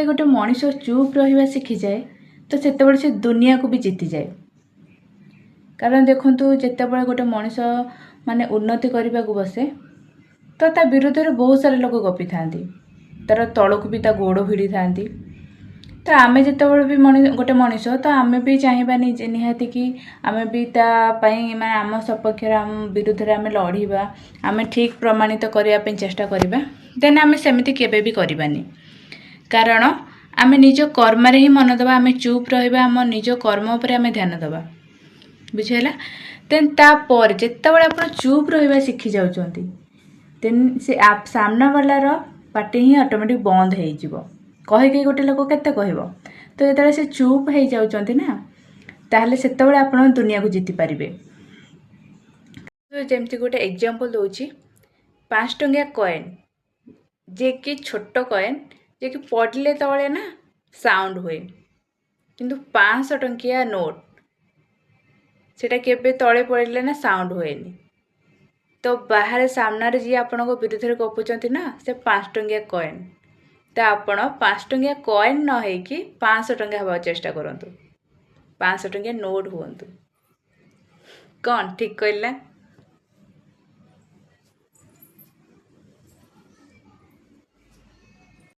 ଯେତେବେଳେ ଗୋଟେ ମଣିଷ ଚୁପ୍ ରହିବା ଶିଖିଯାଏ, ତ ସେତେବେଳେ ସେ ଦୁନିଆକୁ ବି ଜିତିଯାଏ। କାରଣ ଦେଖନ୍ତୁ, ଯେତେବେଳେ ଗୋଟେ ମଣିଷ ମାନେ ଉନ୍ନତି କରିବାକୁ ବସେ, ତ ତା ବିରୁଦ୍ଧରେ ବହୁତ ସାରା ଲୋକ ଗପିଥାନ୍ତି, ତାର ତଳକୁ ବି ତା ଗୋଡ଼ ଭିଡ଼ିଥାନ୍ତି। ତ ଆମେ ଯେତେବେଳେ ବି ଗୋଟେ ମଣିଷ, ତ ଆମେ ବି ଚାହିଁବାନି ଯେ ନିହାତି କି ଆମେ ବି ତା ପାଇଁ, ମାନେ ଆମ ସପକ୍ଷରେ, ଆମ ବିରୁଦ୍ଧରେ ଆମେ ଲଢ଼ିବା, ଆମେ ଠିକ୍ ପ୍ରମାଣିତ କରିବା ପାଇଁ ଚେଷ୍ଟା କରିବା। ଦେନ୍ ଆମେ ସେମିତି କେବେ ବି କରିବାନି, କାରଣ ଆମେ ନିଜ କର୍ମରେ ହିଁ ମନ ଦେବା। ଆମେ ଚୁପ୍ ରହିବା, ଆମ ନିଜ କର୍ମ ଉପରେ ଆମେ ଧ୍ୟାନ ଦେବା। ବୁଝିହେଲା? ଦେନ୍ ତାପରେ ଯେତେବେଳେ ଆପଣ ଚୁପ୍ ରହିବା ଶିଖି ଯାଉଛନ୍ତି, ଦେନ୍ ସେ ସାମ୍ନାବାଲାର ପାଟି ହିଁ ଅଟୋମେଟିକ୍ ବନ୍ଦ ହେଇଯିବ। କହିକି ଗୋଟେ ଲୋକ କେତେ କହିବ? ତ ଯେତେବେଳେ ସେ ଚୁପ୍ ହେଇଯାଉଛନ୍ତି ନା, ତାହେଲେ ସେତେବେଳେ ଆପଣ ଦୁନିଆକୁ ଜିତି ପାରିବେ। ଯେମିତି ଗୋଟେ ଏକ୍ଜାମ୍ପଲ୍ ଦେଉଛି, 5 ଟଙ୍କିଆ କଏନ୍, ଯିଏକି ଛୋଟ କଏନ୍, ଯିଏକି ପଡ଼ିଲେ ତଳେ ନା ସାଉଣ୍ଡ ହୁଏ, କିନ୍ତୁ 500 ଟଙ୍କିଆ ନୋଟ୍, ସେଇଟା କେବେ ତଳେ ପଡ଼ିଲେ ନା ସାଉଣ୍ଡ ହୁଏନି। ତ ବାହାରେ ସାମ୍ନାରେ ଯିଏ ଆପଣଙ୍କ ବିରୁଦ୍ଧରେ ଗପୁଛନ୍ତି ନା, ସେ 5 ଟଙ୍କିଆ କଏନ୍। ତ ଆପଣ 5 ଟଙ୍କିଆ କଏନ୍ ନ ହେଇକି 500 ଟଙ୍କା ହେବାକୁ ଚେଷ୍ଟା କରନ୍ତୁ, 500 ଟଙ୍କିଆ ନୋଟ୍ ହୁଅନ୍ତୁ। କ'ଣ ଠିକ୍ କହିଲା?